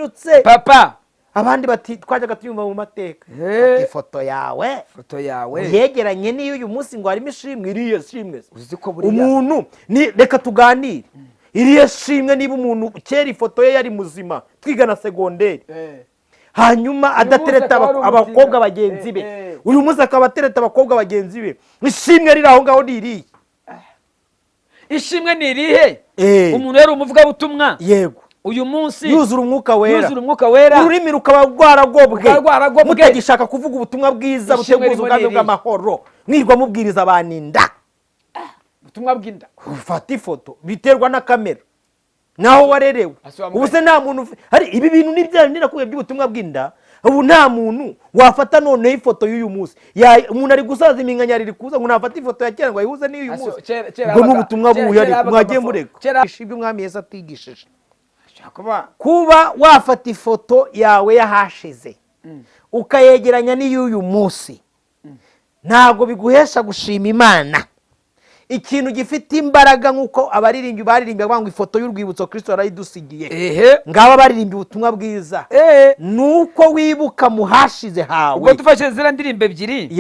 Warahindutse. Papa. Abandi bati twajyaga tuyumva mu mateka. Fata ifoto yawe Ifoto yawe yegeranye n'iyo uyu munsi ngo harimo ishimwe. Iriya shimwe se? Uzi ko buriya Umuntu ni, reka tuganire, iriya shimwe, niba umuntu kera ifoto ye yari muzima twigana segonderi, hanyuma adatereta akaba ari abakobwa umutinganyi. bagenzi be, uyu munsi akaba atereta abakobwa bagenzi be, ishimwe riri aho ngaho ni irihe? Ishimwe ni irihe? Umuntu yari umuvugabutumwa, uyu munsi yuzura Umwuka Wera, yuzura Umwuka Wera, ururimi rukaba rwaragobwe, Rukaba rwaragobwe. mutagishaka kuvuga ubutumwa bwiza Ishimwe buteguza ririmo ubwami ni irihe? bw'amahoro, mwirwa mubwiriza abantu inda. Ubutumwa bw'inda. Ufata ifoto biterwa na kamera naho warerewe. Ase wa Ubu se nta muntu hari ibi bintu ni bya bindi nakubwiye by'ubutumwa bw'inda. Ubu nta muntu wafata noneho ifoto y'uyu munsi. Umuntu ari gusaza, iminkanyari iri kuza, ngo nafata ifoto ya kera ngo ayihuze n'iy'uyu Ase, munsi. kera Ubwo ni ubutumwa buhe? kera Ariko habaga mwagiye mureka ibyo Umwami Yesu atigishije. Ashobora kuba Kuba wafata ifoto yawe y'ahashize ukayegeranya n'iy'uyu munsi ntabwo biguhesha gushima Imana. Ikintu gifite imbaraga, nk'uko abaririmbyi baririmbye bavuga ngo ifoto y'urwibutso Kirisito yarayidusigiye, ngaba baririmbye ubutumwa bwiza, ni uko wibuka mu hashize hawe. Ubwo dufashe ziriya ndirimbo ebyiri,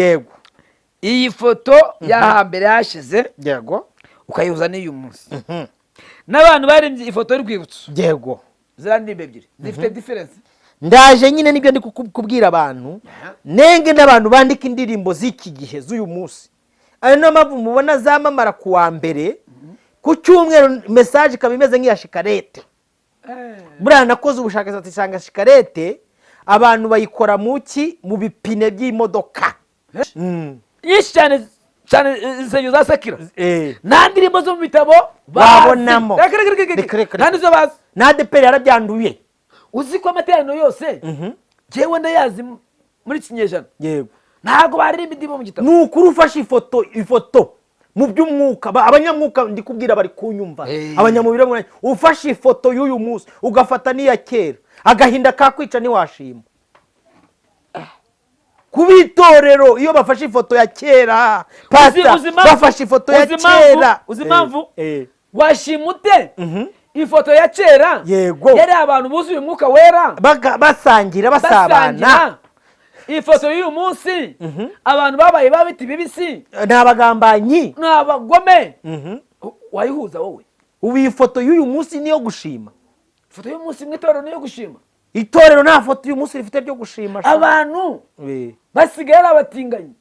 iyi foto y'ahambere hashize ukayihuza n'uyu munsi n'abantu baririmbye ifoto y'urwibutso, ziriya ndirimbo ebyiri zifite différence? Ndaje nyine, nibyo ndi kubwira abantu. Nenge n'abantu bandika indirimbo z'iki gihe, z'uyu munsi. Ari niyo mpamvu mubona zamamara ku wa mbere, ku cyumweru message ikaba imeze nk'iya shikarete. Buriya nakoze ubushakashatsi nsanga shikarete abantu bayikora mu ki? Mu bipine by'imodoka. Nyinshi cyane cyane, insengero za secular nta ndirimbo zo mu bitabo Babonamo. bazi. Reka, reka, reka, Reka, reka. reka, Nta reka. nizo bazi. Na ADEPR yarabyanduye. Uzi ko amateraniro yose njyewe ndayazi muri iki kinyejana, ntabwo baririmba indirimbo mu gitabo. Ni ukuri, ufashe ifoto mu by'umwuka, abanyamwuka ndi kubwira bari kunyumva, abanyamubiri ufashe ifoto y'uyu munsi ugafata n'iya kera, agahinda kakwica, ntiwashima. Kuba itorero iyo bafashe ifoto ya kera, pasita, Uzi impamvu? bafashe ifoto ya Uzi impamvu? kera. Uzi impamvu? Eh. Washima ute ifoto ya kera yari abantu buzuye Umwuka Wera, Basangira, basabana, basangira? Ifoto y'uyu munsi abantu babaye babita ibibisi, ni abagambanyi, ni abagome. Wayihuza wowe? Ubu iyi foto y'uyu munsi niyo gushima? Ifoto y'uyu munsi mu itorero niyo gushima? Itorero nta foto uyu munsi rifite ryo gushima sha. Abantu basigaye ari abatinganyi,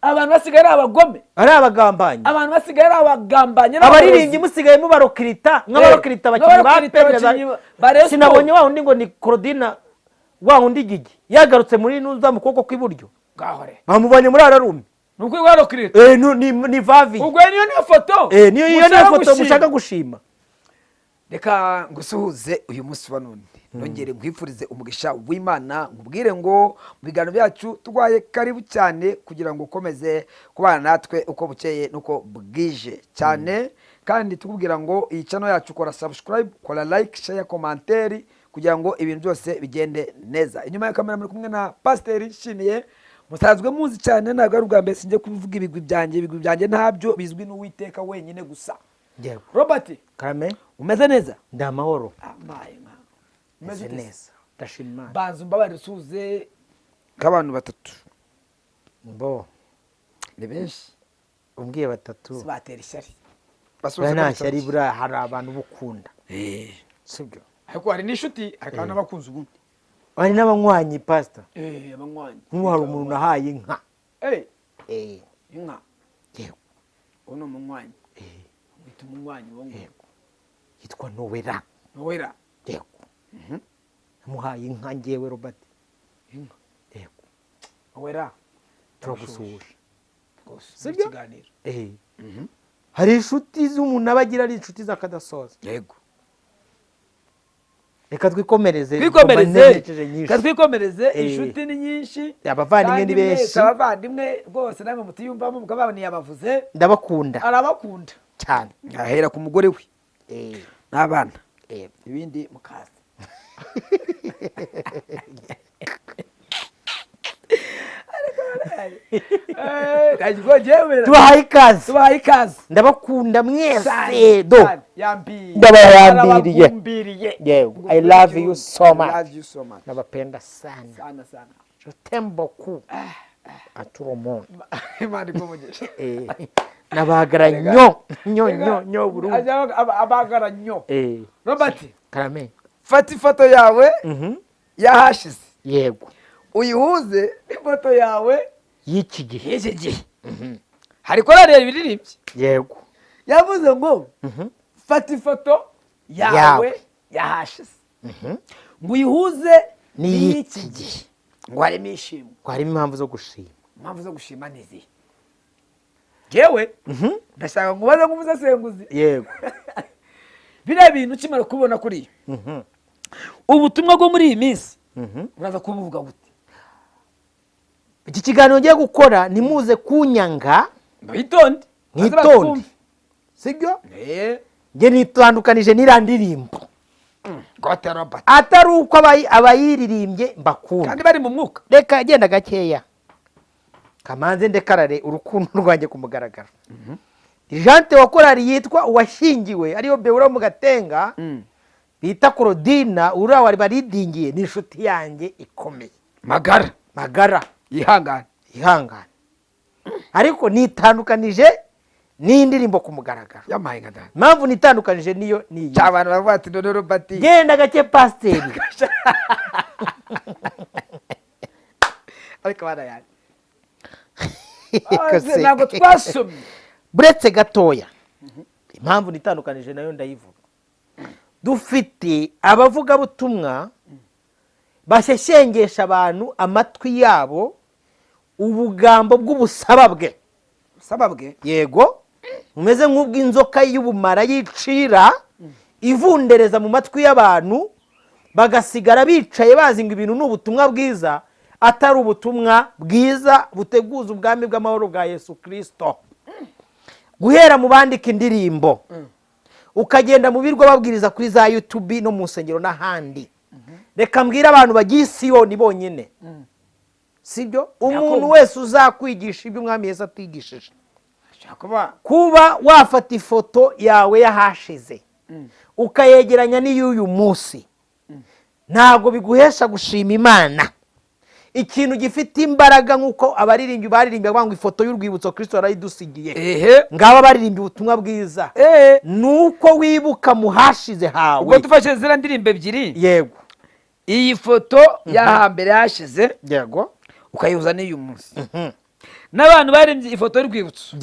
abantu basigaye ari abagome, ari abagambanyi, abantu basigaye ari abagambanyi abaririmbyi musigaye mubarokirita nk'abarokirita abakinnyi ba Nk'abarokirita APR. abakinnyi ba Rayon Sports. Sinabonye wa wundi ngo ni Claudina, wa wundi Gigi yagarutse muri nuza mu kuboko kw'iburyo? Ngahore. Bamubonye muri ararume. Ni ukuri warokirita. Ni vavi. Ubwo niyo foto Niyo, iyo niyo mushaka foto gushima. mushaka gushima. Reka ngusuhuze uyu munsi wa none, nongere nkwifurize umugisha w'Imana, nkubwire ngo mu biganiro byacu turwaye karibu cyane kugira ngo ukomeze kubana natwe uko bukeye n'uko bwije cyane. Kandi tukubwira ngo iyi channel yacu, kora subscribe, kora like, share, commentaire, kugira ngo ibintu byose bigende neza. Inyuma ya kamera muri kumwe na Pasiteri Nshimiye musanzwe muzi cyane, ntabwo ari ubwa mbere, sinjye kuvuga ibigwi byanjye. Ibigwi byanjye ntabyo bizwi n'Uwiteka wenyine gusa. Robert, Karame. umeze neza? Ndi amahoro. Amaye nka umeze Meze ute se? neza, ndashima Imana. Banza umbabarire usuhuze nk'abantu batatu. Bo. Ni benshi. Umbwiye batatu, Batera ishyari. buriya nta shyari, buriya hari abantu bukunda, sibyo? Ariko hari n'inshuti, hari kandi n'abakunzi ubundi. Hari n'abanywanyi, pasita. Abanywanyi. Nk'ubu hari umuntu nahaye inka. Inka? Yego. Uwo ni umunywanyi, wita umunywanyi uwo nguwo? Yego, yitwa Nowera. Nowera? Yego, namuhaye inka ngewe Robert. Inka? Yego. Nowera. Turagusuhuje. Rwose Sibyo? muri kiganiro. Hari inshuti z'umuntu aba agira ari inshuti z'akadasoza. Reka twikomereze. Twikomereze. Nerekeje nyinshi. Reka twikomereze. Inshuti ni nyinshi. Abavandimwe ni Kandi benshi. mwese abavandimwe rwose namwe mutiyumvamo mukaba yabavuze. Ndabakunda. Arabakunda. Cyane. Ahera ku mugore we n'abana, ibindi mukaza. Tubahaye ikaze. Tubahaye ikaze. Ndabakunda mwese do. Yambi. Ndabayambiriye. Ndarabagumbiriye. Yego, I love you so much. I love you so much. Nabapenda sana. Sana sana. Je t'aime beaucoup. À tout le monde. Imana iguhe. Nabagara nyo nyo nyo nyo burundu. Abagara nyo. Robert, Karame. Fata ifoto yawe yahashize, uyihuze n'ifoto yawe y'iki gihe. Y'iki gihe. Hari korali yaririmbye, yavuze ngo fata ifoto yawe Yawe. yahashize, ngo uyihuze n'iy'iki n'iy'iki gihe, ngo harimo ishimwe. Ngo harimo impamvu zo gushima. Impamvu zo gushima ni izihe? Jewe ndashaka nkubaze nk'umusesenguzi. Biriya bintu ukimara kubibona kuriya, ubutumwa bwo muri iyi minsi uraza kubuvuga gute? Iki kiganiro ngiye gukora, ntimuze kunyanga. Mwitonde. Mwitonde, sibyo? Njye nitandukanije n'iriya ndirimbo. Gote Robert. Atari uko abayiririmbye mbakunda. Kandi bari mu mwuka. Reka genda gakeya, kamanze ndekarare urukundo rwanjye ku mugaragaro. Jante wa korali yitwa Uwashyingiwe, ariyo Bewura mu Gatenga, bita Korodina, uriya wari baridingiye, ni inshuti yanjye ikomeye. Magara. Magara. Ihangane. Ihangane, ariko nitandukanije n'indirimbo ku mugaragaro. Yamaye nka data. Impamvu nitandukanije niyo niyi. Abantu baravuga ati none Robert. Genda gake, pasiteri. Ariko bana yanjye, Ko se. ntabwo twasomye. Buretse gatoya, impamvu nitandukanije nayo ndayivuga. Dufite abavugabutumwa bashyeshyengesha abantu amatwi yabo ubugambo bw'ubusababwe. Sababwe. Yego, bumeze nk'ubw'inzoka y'ubumara yicira ivundereza mu matwi y'abantu, bagasigara bicaye bazi ngo ibintu ni ubutumwa bwiza, atari ubutumwa bwiza buteguza ubwami bw'amahoro bwa Yesu Kirisito. Guhera mu bandika indirimbo, ukagenda mu birwa babwiriza kuri za YouTube no mu nsengero n'ahandi. Reka mbwire abantu bagiye i Siyoni bonyine, sibyo? Umuntu wese uzakwigisha ibyo Umwami Yesu atigishije, kuba kuba wafata ifoto yawe y'ahashize ukayegeranya n'iy'uyu munsi, ntabwo biguhesha gushima Imana. Ikintu gifite imbaraga nk'uko abaririmbyi baririmbye bavuga ngo ifoto y'urwibutso Kirisito yarayidusigiye, ngaba baririmbye ubutumwa bwiza, ni uko wibuka mu hashize hawe. Ubwo dufashe ziriya ndirimbo ebyiri, iyi foto y'ahambere hashize ukayihuza n'uyu munsi n'abantu baririmbye ifoto y'urwibutso,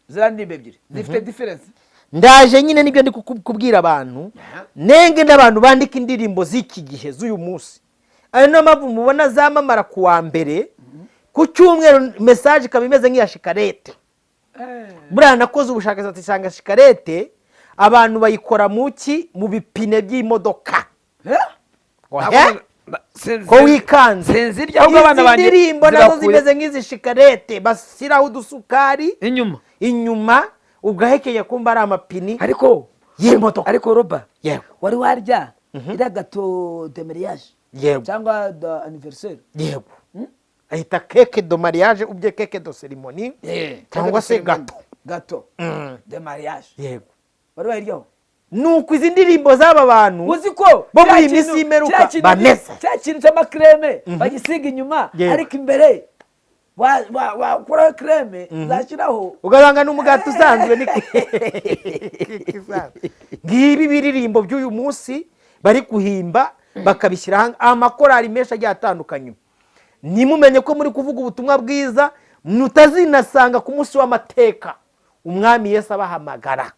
ziriya ndirimbo ebyiri zifite différence? Ndaje nyine, nibyo ndi kubwira abantu. Nenge n'abantu bandika indirimbo z'iki gihe, z'uyu munsi. Ayo niyo mpamvu mubona zamamara ku wa mbere, ku cyumweru message ikaba imeze nk'iya shikarete. Buriya nakoze ubushakashatsi, nsanga shikarete abantu bayikora mu ki? Mu bipine by'imodoka. Ngo he? Ko wikanze? Sinzirya, ahubwo abana Izi banjye ndirimbo nazo zirakuye. zimeze nk'izi shikarete, bashyiraho udusukari inyuma. Inyuma, ugahekenya kumva ari amapini ariko y'imodoka. Ariko Roba, Yego. wari warya iriya gâteau de mariage Yego. cyangwa de anniversaire? Yego, ahita cake de mariage, ubye cake de cérémonie cyangwa se gâteau. Gâteau de mariage. Yego. Wari wayiryaho? Nuko izi ndirimbo z'aba bantu Uzi ko bo muri cya iyi minsi y'imperuka bameze. Cya kintu cy'amakreme bagisiga inyuma, ariko imbere wakuraho crème zashyiraho. Ugasanga ni umugati usanzwe, ni keke isanzwe. Ngibi biririmbo by'uyu munsi bari guhimba bakabishyira amakorali menshi agiye atandukanye. Ntimumenye ko muri kuvuga ubutumwa bwiza, mutazinasanga ku munsi w'amateka Umwami Yesu abahamagara,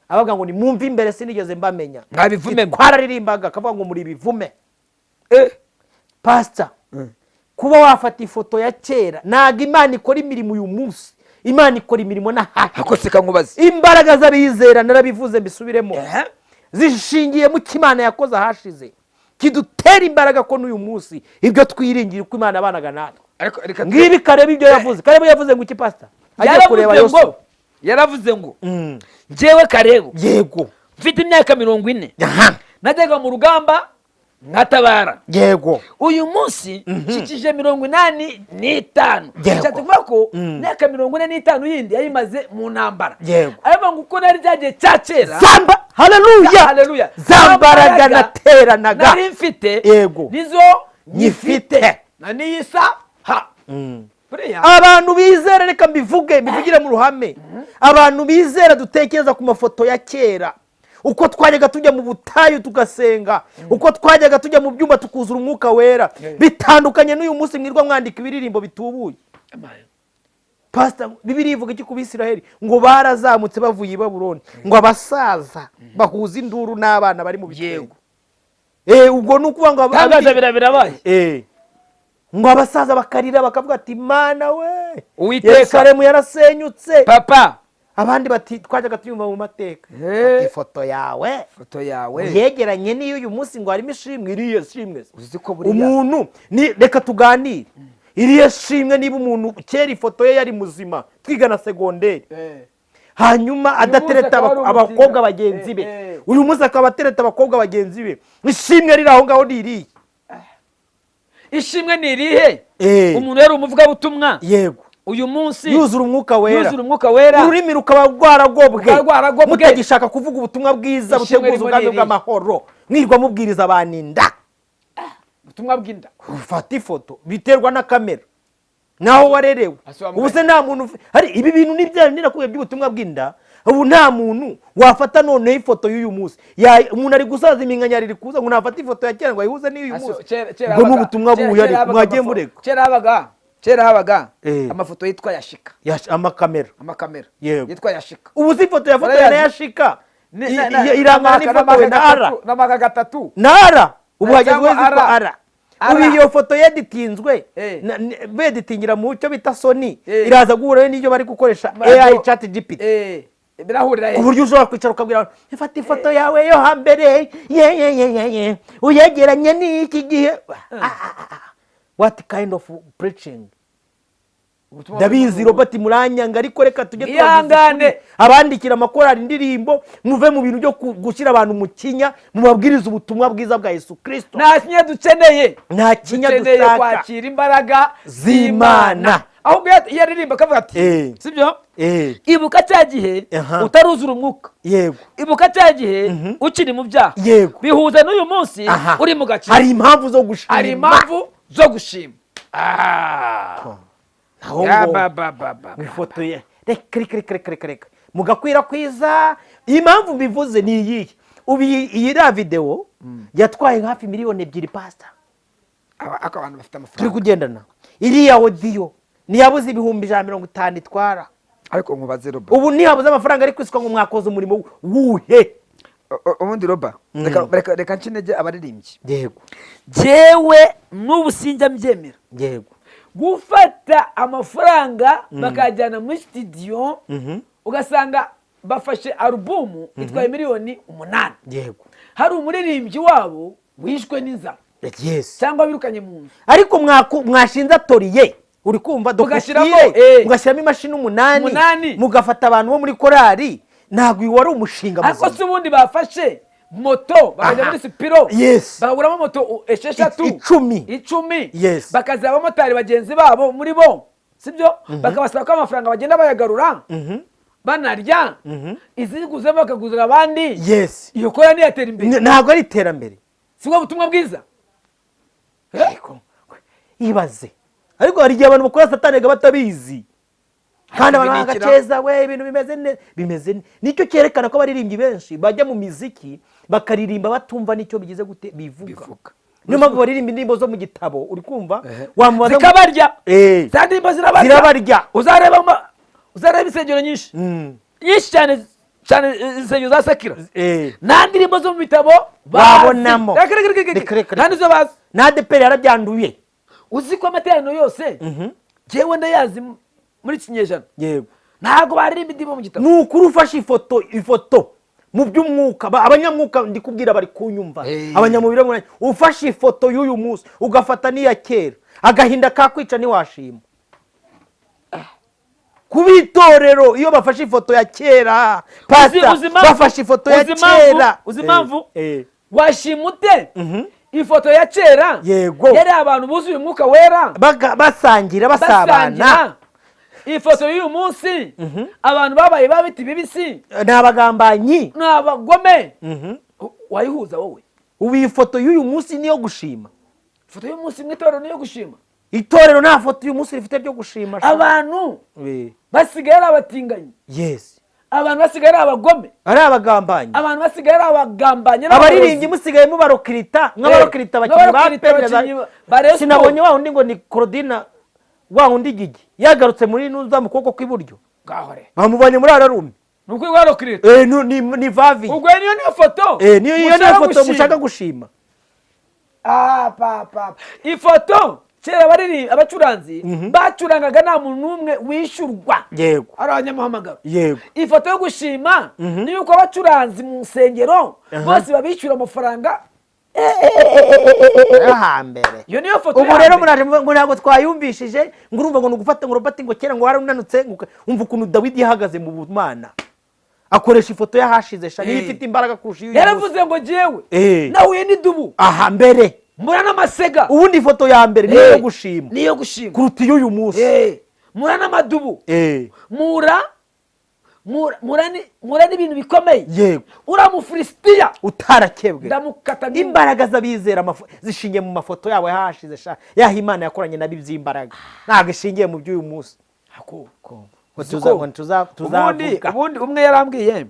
abavuga ngo nimwumve imbere, sinigeze mbamenya. Mwabivume mwe. Twararimbaga, akavuga ngo muri ibivume. Pasita, kuba wafata ifoto ya kera, ntabwo Imana ikora imirimo uyu munsi, Imana ikora imirimo n'ahandi. Ako seka nkubaze. Imbaraga z'abizera, narabivuze mbisubiremo, zishingiye mu cyo Imana yakoze ahashize, kidutera imbaraga ko n'uyu munsi ibyo twiringira uko Imana yabanaga natwe. Ariko reka Ngibi Kareba ibyo yavuze. Kareba yavuze ngo iki, pasita? Agiye kureba Yaravuze Yosuwa. ngo, yaravuze ngo njyewe Karebu mfite imyaka 40, najyaga mu rugamba. Nkatabara. Uyu munsi nshikije 85. Bishatse kuvuga ko imyaka 45 yindi yayimaze mu ntambara. Aravuga ngo uko nari cya gihe cya kera, Zamba, haleluya. Haleluya. Za mbaraga nateranaga nari mfite, nizo nyifite na n'iyi saha buriya. Abantu bizera, reka mbivuge, mbivugire mu ruhame, abantu bizera dutekereza ku mafoto ya kera, uko twajyaga tujya mu butayu tugasenga, uko twajyaga tujya mu byumba tukuzura Umwuka Wera, bitandukanye n'uyu munsi mwirwa mwandika ibiririmbo bitubuye. Pasita, Bibiri ivuga iki ku Bisiraheli? Ngo barazamutse bavuye i Babuloni, ngo abasaza bahuza induru n'abana bari mu bitenge. Ubwo ni ukuvuga ngo Tangaza birabaye. Ngo abasaza bakarira bakavuga ati: "Mana we, Uwiteka. Yerusalemu yarasenyutse." Papa. Abandi bati: "Twajyaga tuyumva mu mateka." Fata ifoto yawe Ifoto yawe yegeranye n'iyo uyu munsi, ngo harimo ishimwe. Iriya shimwe se? Uzi ko buriya Umuntu ni, reka tuganire, iriya shimwe, niba umuntu kera ifoto ye yari muzima twigana segonderi, hanyuma adatereta akaba ari abakobwa umutinganyi. bagenzi be, uyu munsi akaba atereta abakobwa bagenzi be, ishimwe riri aho ngaho ni irihe? Ishimwe ni irihe? Umuntu yari umuvugabutumwa, uyu munsi yuzura Umwuka Wera, yuzura Umwuka Wera, ururimi rukaba rwaragobwe, Rukaba rwaragobwe. mutagishaka kuvuga ubutumwa bwiza Ishimwe buteguza ririmo ubwami ni irihe? bw'amahoro, mwirwa mubwiriza abantu inda. Ubutumwa bw'inda. Ufata ifoto biterwa na kamera naho warerewe. Ase wa Ubu se nta muntu hari ibi bintu ni bya bindi nakubwiye by'ubutumwa bw'inda. Ubu nta muntu wafata noneho ifoto y'uyu munsi. Umuntu ari gusaza, iminkanyari iri kuza, ngo nafata ifoto ya kera ngo ayihuze n'iy'uyu Ase, munsi. Kera Ubwo ni ubutumwa buhe? kera Ariko habaga mwagiye mureka. Kera habaga amafoto yitwa Yashika. Amakamera. Amakamera yitwa Yashika. Ubu si ifoto yafotowe na Urayazi? Yashika irangana n'ifotowe na ara N'amaka gatatu. Na ara ubu Na hagezweho cyangwa zitwa ara. ara. Ara. Ubu iyo foto yeditinzwe, beditingira mu cyo bita Sony, iraza guhura n'ibyo bari gukoresha AI, Chat GPT, Birahurira ku he? buryo ushobora kwicara ukabwira abantu: "Fata ifoto yawe yo hambere, ye ye ye ye ye, uyegeranye n'iki gihe." Ah, ah, ah. What kind of preaching? Ubutumwa Ndabizi, Robert, muranyanga, ariko reka tujye tubabwiza Ihangane. ukuri. Abandikira amakorali indirimbo, muve mu bintu byo gushyira abantu mu kinya, mubabwirize ubutumwa bwiza bwa Yesu Kirisito. Nta kinya dukeneye. Nta kinya Dukeneye dushaka. kwakira imbaraga z'Imana. Ahubwo iyo aririmba akavuga ati, sibyo, ibuka cya gihe utaruzura Umwuka, ibuka cya gihe ukiri mu byaha, bihuza n'uyu munsi uri mu gakiza. Hari impamvu zo gushima. Hari impamvu zo gushima. Aho Ya ngo ba ba ba ba. Mu ifoto ye, reka reka reka reka reka reka, mugakwirakwiza. Impamvu mbivuze ni iyihe? Ubu iyi iriya videwo yatwaye hafi 2 miliyoni, pasita. Ako abantu bafite Turi amafaranga. kugendana, iriya audio ntiyabuze 150,000 itwara. Ariko nkubaze, Roba. Ubu ntihabuze amafaranga ari kwiswa ngo mwakoze umurimo wuhe? Ubundi Roba, reka nce intege abaririmbyi. Jyewe n'ubu sinjya mbyemera gufata amafaranga bakajyana muri studio, ugasanga bafashe alubumu itwaye miliyoni 8, hari umuririmbyi wabo wishwe n'inzara cyangwa wirukanye mu nzu. Ariko mwashinze atelier, uri kumva? Mugashyiramo, Dokutire, mugashyiramo imashini umunani, Umunani. mugafata abantu bo muri korali, ntabwo uyu wari umushinga Ariko muzima. se ubundi bafashe moto bakajya muri Sipiro, bakaguramo moto esheshatu, 10. 10, bakaziha abamotari bagenzi babo muri bo, sibyo, bakabasaba ko amafaranga bagenda bayagarura, banarya iziguzemo bakaguzira abandi. Iyo kora ntiyatera imbere? Ntabwo ari iterambere. Si bwo butumwa bwiza? Ariko ibaze, ariko hari igihe abantu bakora satani batabizi, kandi abantu Ibi ni bagaceza we, ibintu bimeze neza, bimeze nicyo cyerekana ko abaririmbyi benshi bajya mu miziki bakaririmba batumva n'icyo bigize gute bivuga. Bivuga. Niyo mpamvu baririmba indirimbo zo mu gitabo, uri kumva? Wamubaza Zikabarya. Za ndirimbo zirabarya. Zirabarya. Uzareba insengero nyinshi, nyinshi cyane cyane, insengero za secular, nta ndirimbo zo mu bitabo bazi. Babonamo. Reka, reka, reka, reka. Reka, reka, Nta reka. nizo bazi. Na ADEPR yarabyanduye. Uzi ko amateraniro yose njyewe ndayazi muri iki kinyejana, ntabwo baririmba indirimbo mu gitabo. Ni ukuri, ufashe ifoto mu by'umwuka, abanyamwuka ndi kubwira bari kunyumva, abanyamubiri ufashe ifoto y'uyu munsi ugafata n'iya kera, agahinda kakwica, ntiwashima. Kuba itorero iyo bafashe ifoto ya kera, pasita, Uzi impamvu? bafashe ifoto ya Uzi impamvu? kera. Uzi impamvu? Eh, eh. Washima ute? Ifoto ya kera Yego. yari abantu buzuye umwuka wera, Basangira, basabana. Basangira. Ifoto y'uyu munsi, abantu babaye babiti bibisi. Ni abagambanyi. Ni abagome. Wayihuza wowe? Ubu iyi foto y'uyu munsi niyo gushima? Ifoto y'uyu munsi mu itorero niyo gushima? Itorero nta foto uyu munsi rifite ryo gushima sha. Abantu basigaye ari abatinganyi. Abantu basigaye ari abagome. Ari abagambanyi. Abantu basigaye ari abagambanyi Abaririmbyi musigaye mubarokirita nk'abarokirita abakinnyi ba nk'abarokirita APR na abakinnyi ba Rayon Sports. Sinabonye wa wundi ngo ni Claudina, wa wundi Gigi yagarutse muri nuza mu kuboko kw'iburyo. Ngahore. Bamubonye muri ararume. Ni ukuri warokirita. Ni vavi. Ubwo niyo niyo foto Niyo iyo niyo mushaka foto gushima. Mushaka gushima. Ah, pa, pa. Ifoto kera abariri abacuranzi bacurangaga nta muntu n'umwe wishyurwa, ari abanyamuhamagaro. Ifoto yo gushima ni yuko abacuranzi mu nsengero bose babishyura amafaranga. Yo hambere. Iyo niyo foto Ubu ya rero mbere. Muraje muvuga ngo ntabwo twayumvishije, ngo urumva ngo ni ugufata ngo Robert ngo kera ngo warunanutse, ngo umva ukuntu Dawidi yahagaze mu bumana akoresha ifoto y'ahashize sha, niyo ifite imbaraga kurusha iy'uyu munsi. Yaravuze ngo jyewe nahuye n'idubu, Aha mbere mbura n'amasega. Ubundi ifoto ya mbere niyo yo gushima Niyo gushima kuruta iy'uyu munsi. Mura n'amadubu, mura mura n'ibintu bikomeye. Uriya Mufilisitiya Utarakebwe ndamukata imbaraga z'abizera zishingiye mu mafoto yabo yahashize sha, yaho Imana yakoranye nabo iby'imbaraga, ntabwo ishingiye mu by'uyu munsi. Ako. Ngo ngo Ubundi tuzavuga. Ubundi umwe yarambwiye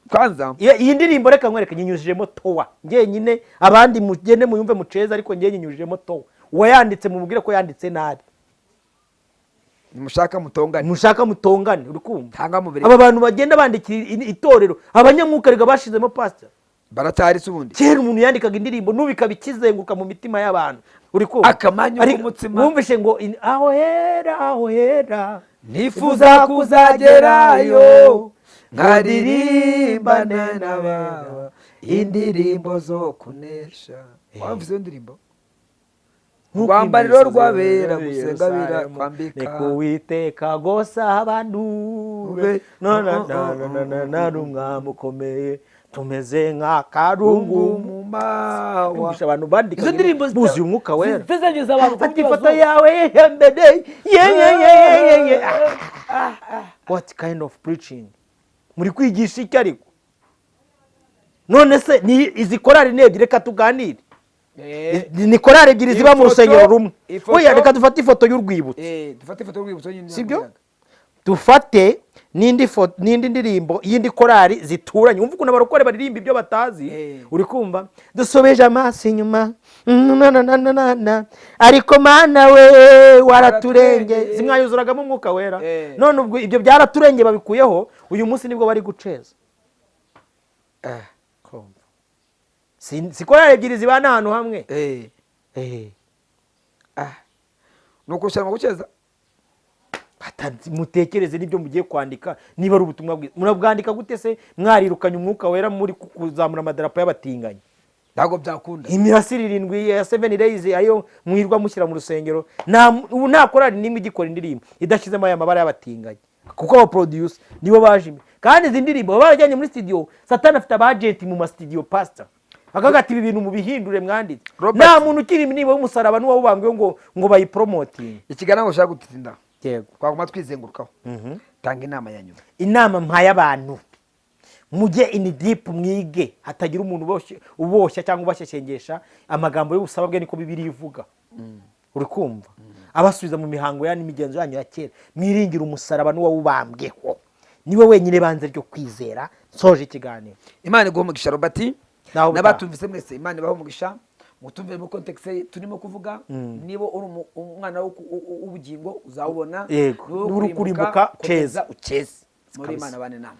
kwanza. Iyi ndirimbo reka nkwereke, nyinyujijemo towa njyenyine, abandi mugende muyumve muceza, ariko njye nyinyujijemo towa. Uwayanditse mumubwire ko yanditse nabi. Mushaka mutongane. Mushaka mutongane, uri kumva? Tanga mubiri. Aba bantu bagenda bandikira itorero abanyamwuka rega bashizemo pastor. Barataritse ubundi. Kera umuntu yandikaga indirimbo n'ubu ikaba ikizenguruka mu mitima y'abantu, uri kumva? Akamanyu k'umutsima. Wumvishe ngo aho hera, aho hera Nifuza kuzagerayo nkaririmbane n'abawe indirimbo zo kunesha. Wumvise iyo ndirimbo? Urwambariro rw'abera gusenga birakwambika. Ni kuwiteka gosa abantu Ube. Na na na na na na na n'umwami ukomeye, tumeze nk'akarungu mu mawa. Wumvishe abantu bandika Izo ndirimbo buzuye umwuka wera. Zizageza abantu Fata ifoto yawe yembere ye ye ye ye ye. What kind of preaching muri kwigisha iki? Ariko none se ni izi korali ni ebyiri, reka tuganire. Ni korali ebyiri ziba mu rusengero rumwe. Oya, reka dufate ifoto y'urwibutso. Dufate ifoto y'urwibutso nyine. Sibyo? Dufate n'indi foto n'indi ndirimbo y'indi korali zituranye, wumva ukuntu abarokore baririmba ibyo batazi. Uri kumva? Dusobeje amaso inyuma, na na na na na na, ariko Mana we waraturengeye. Waraturengeye. Zimwayuzuragamo umwuka wera. None ubwo ibyo byaraturengeye babikuyeho, uyu munsi nibwo bari guceza. Si korali ebyiri zibana ahantu hamwe. Ni ukurushanwa guceza. Mutekereze n'ibyo mugiye kwandika niba ari ubutumwa bwiza. Murabwandika gute se mwarirukanye umwuka wera, muri kuzamura amadarapo y'abatinganyi? Ntabwo byakunda. Imirasire irindwi ya seven rays ayo mwirwa mushyira mu rusengero, ubu nta korali n'imwe igikora indirimbo idashyizemo aya mabara y'abatinganyi, kuko aba producer nibo baje imbere. Kandi izi ndirimbo baba barajyanye muri studio, Satani afite abagenti mu ma studio, pastor akavuga ati: "Ibi bintu mubihindure mwanditse." Robert. Nta muntu ukiri indirimbo y'umusaraba n'uwawubambwe ngo bayipromotinge. Ikiganiro ushaka gutinda, Yego. twaguma twizengurukaho. Tanga inama ya nyuma. Inama mpaye abantu: mujye in deep, mwige, hatagira umuntu uboshya cyangwa ubashyeshyengesha amagambo y'ubusaba bwe, niko Bibiliya ivuga, uri kumva? Abasubiza mu mihango yanyu n'imigenzo yanyu ya kera. Mwiringire umusaraba n'uwawubambweho, niwe wenyine banze ryo kwizera. Nsoje ikiganiro. Imana iguha umugisha, Robert. Naho ubutaha. N'abatumvise mwese, Imana ibahe umugisha, mutumvire muri context turimo kuvuga. Niba uri umwana w'ubugingo uzawubona. Yego. Niba Niba uri kurimbuka, komeza ceza. Uceze muri Kabisa. Imana bane nama.